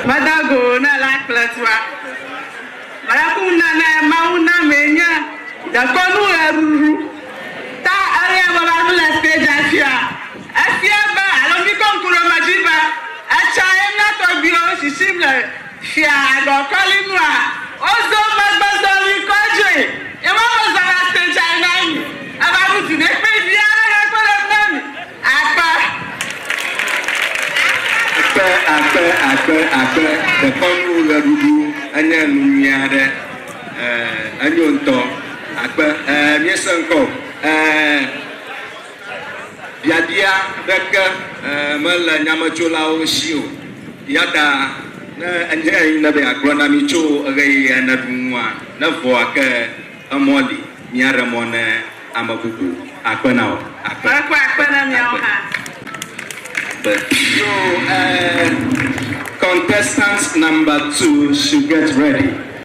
Meda go ne la kple tua. Mele ku na ne Mawu na me nye dekɔnu ɣeɖuɖu. Ta eya me va nu le stage afia. Efia be alo mi kɔ ŋku ɖe me dzi be etsa ye mía tɔgbuiwo sisim le fia agɔkɔli nua. Wozo megbe zɔli kɔ dzoe. Ye ma me zɔ la stage ayi na mi. Eva ɖu du ne kpe vi aɖe hã kpe ɖe na mi. Akpe. Akpe, akpe, akpe, akpe. Dekɔnu ɣeɖuɖu enye nu nyui aɖe. Ɛɛ, enyo ŋutɔ. Akpe. Ɛɛ, míese ŋkɔ o. Ɛɛ, biabia ɖeke ɛɛ mele nyametsolawo si o. Ya ta ne enye eyi ne be yeagblɔ na mi tso ɣeyiɣi ene ɖu ŋua, ne vɔa ke emɔ li míaɖe mɔ ne ame bubu. Akpe na wò. Akpe. Mekɔ akpe na miawo hã. Akpe. So, contestant number 2 should get ready.